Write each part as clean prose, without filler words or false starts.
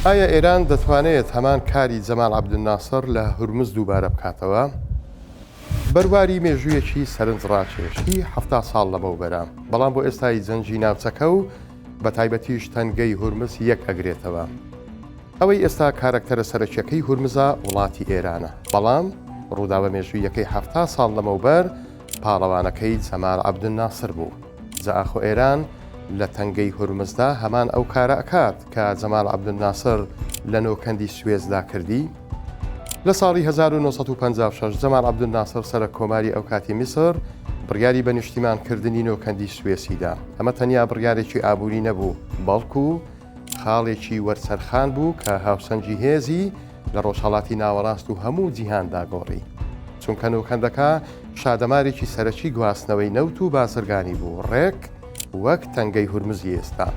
ئایا ئێران دەتوانێت هەمان کاری جەمال عەبدولناسڕ لە هورمز دووبارە بکاتەوە؟ بەرواری مێژوویەکی سەرنجڕاکێش هی 70 ساڵ لەمەوبەرە، بەڵام بۆ ئێستای جەنگی ناوچەکە و بەتایبەتیش تەنگەی هورمز یەک ئەگرێتەوە. ئەوەی ئێستا کارەکتەرە سەرەکیەکەی هورمزە وڵاتی ئێرانە، بەڵام ڕووداوە مێژوویەکەی 70 ساڵ لەمەوبەر پاڵەوانەکەی جەمال عەبدولناسر بوو. جا ئاخۆ ئێران لە تەنگەی هورمزدا هەمان ئەو کارە ئەکات کە جەمال عەبدولناسر لە نۆکەندی سوێسدا کردی؟ لە ساڵی 1956 جەمال عەبدولناسر سەرەک کۆماری ئەوکاتی میسر بڕیاری بە نیشتیمان کردنی نۆکەندی سوێسی دا. ئەمە تەنیا بڕیارێکی ئابووری نەبوو، بەڵکو خاڵێکی وەرچەرخان بوو کە هاوسەنگی هێزی لە ڕۆژهەڵاتی ناوەڕاست و هەموو جیهاندا گۆڕی. چونکە نۆکەندەکە شادەمارێکی سەرەکی گواستنەوەی نەوت و بازرگانی بوو، ڕێک وەک تەنگەی هورمزی ئێستا.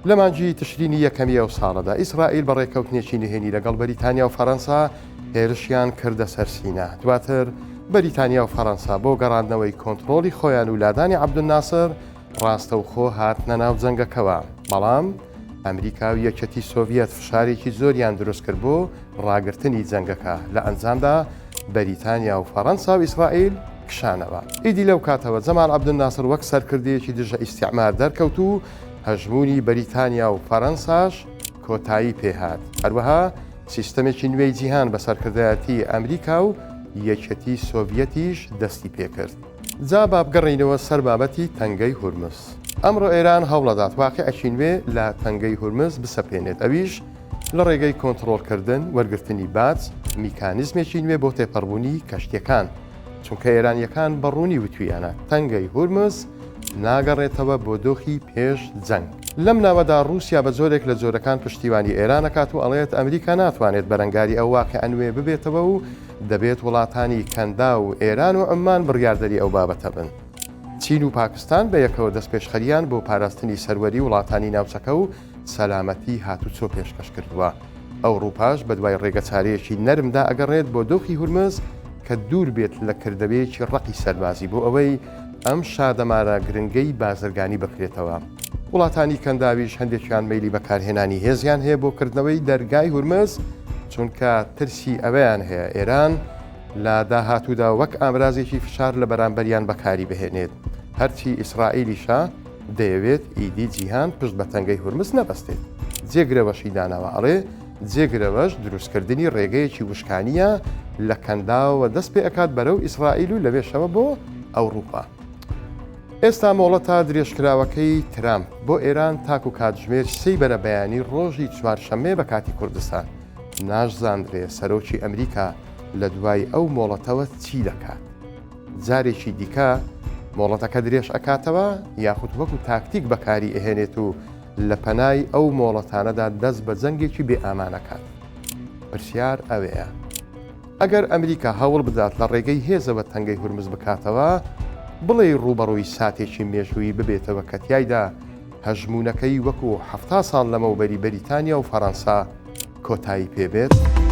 لە مانگی تشرینی یەکەمی ئەو ساڵەدا، ئیسرائیل بە ڕێککەوتنێکی نهێنی لەگەڵ بەریتانیا و فەرەنسا هێرشیان کردە سەر سینا. دواتر بەریتانیا و فەرەنسا بۆ گەڕاندنەوەی کۆنتڕۆڵی خۆیان و لادانی عەبدولناسر ڕاستەوخۆ هاتنە ناو جەنگەکەوە، بەڵام ئەمریکا و یەکێتی سۆڤیەت فشارێکی زۆریان دروستکرد بۆ ڕاگرتنی جەنگەکە، لە ئەنجامدا بەریتانیا و فەڕەنسا و ئیسرائیل کشانەوە. ئیدی لەو کاتەوە جەمال عەبدولناسر وەک سەرکردەیەکی دژە ئیستیعمار دەرکەوت و هەژموونی بەریتانیا و فەرەنساش کۆتایی پێهات. هەروەها سیستەمێکی نوێی جیهان بە سەرکردایەتی ئەمریکا و یەکێتی سۆڤیەتیش دەستی پێکرد. جا با بگەڕێینەوە سەر بابەتی تەنگەی هورمز. ئەمڕۆ ئێران هەوڵەدات واقیعێکی نوێ لە تەنگەی هورمز بسەپێنێت، ئەویش لە ڕێگەی کۆنتڕۆڵکردن، وەرگرتنی باج، میکانیزمێکی نوێ بۆ تێپەڕبوونی کەشتییەکان. چونکە ئێرانییەکان بە ڕوونی وتوویانە تەنگەی هورمز ناگەڕێتەوە بۆ دۆخی پێش جەنگ. لەم ناوەدا ڕووسیا بە جۆرێک لە جۆرەکان پشتیوانی ئێران ئەکات و ئەڵێت ئەمریکا ناتوانێت بەرەنگاری ئەو واقیعە نوێ ببێتەوە و دەبێت وڵاتانی کەنداو و ئێران و عوممان بڕیاردەری ئەو بابەتە بن. چین و پاکستان بە یەکەوە دەستپێشخەرییان بۆ پاراستنی سەروەری وڵاتانی ناوچەکە و سەلامەتی هاتوچۆ پێشکەش کردووە. ئەوڕوپاش بەدوای ڕێگەچارەیەکی نەرمدا ئەگەڕێت بۆ دۆخی هورمز کە دوور بێت لە کردەوەیەکی ڕەقی سەربازی بۆ ئەوەی ئەم شادەمارە گرنگەی بازرگانی بکرێتەوە. وڵاتانی کەنداویش هەندێکیان مەیلی بەکارهێنانی هێزیان هەیە بۆ کردنەوەی دەرگای هورمز، چونکە ترسی ئەوەیان هەیە ئێران لە داهاتوودا وەک ئامرازێکی فشار لە بەرامبەریان بەکاری بهێنێت. هەرچی ئیسرائیلیشە دەیەوێت ئیدی جیهان پشت بە تەنگەی هورمز نەبەستێت. جێگرەوەشی داناوە ئەڵێ جێگرەوەش دروستکردنی ڕێگەیەکی وشکانییە لە کەنداوەوە دەست پێ ئەکات بەرەو ئیسرائیل و لەوێشەوە بۆ ئەوڕوپا. ئێستا مۆڵەتە درێژکراوەکەی ترامپ بۆ ئێران تاکو کاتژمێر سێی بەرەبەیانی ڕۆژی چوارشەممەیە بە کاتی کوردستان. ناشزاندرێ سەرۆکی ئەمریکا لە دوای ئەو مۆڵەتەوە چی دەکات. جارێکی دیکە مۆڵەتەکە درێژ ئەکاتەوە یاخود وەکو تاکتیک بەکاری ئەهێنێت و لە پەنای ئەو مۆڵەتانەدا دەست بە جەنگێکی بێ ئامان ئەکات. پرسیار ئەوەیە ئەگەر ئەمریکا هەوڵ بدات لە ڕێگەی هێزەوە تەنگەی هورمز بکاتەوە، بڵێی ڕووبەڕووی ساتێکی مێژوویی ببێتەوە کە تیایدا هەژموونەکەی وەکو 70 ساڵ لەمەوبەری بەریتانیا و فەرەنسا کۆتایی پێ بێت؟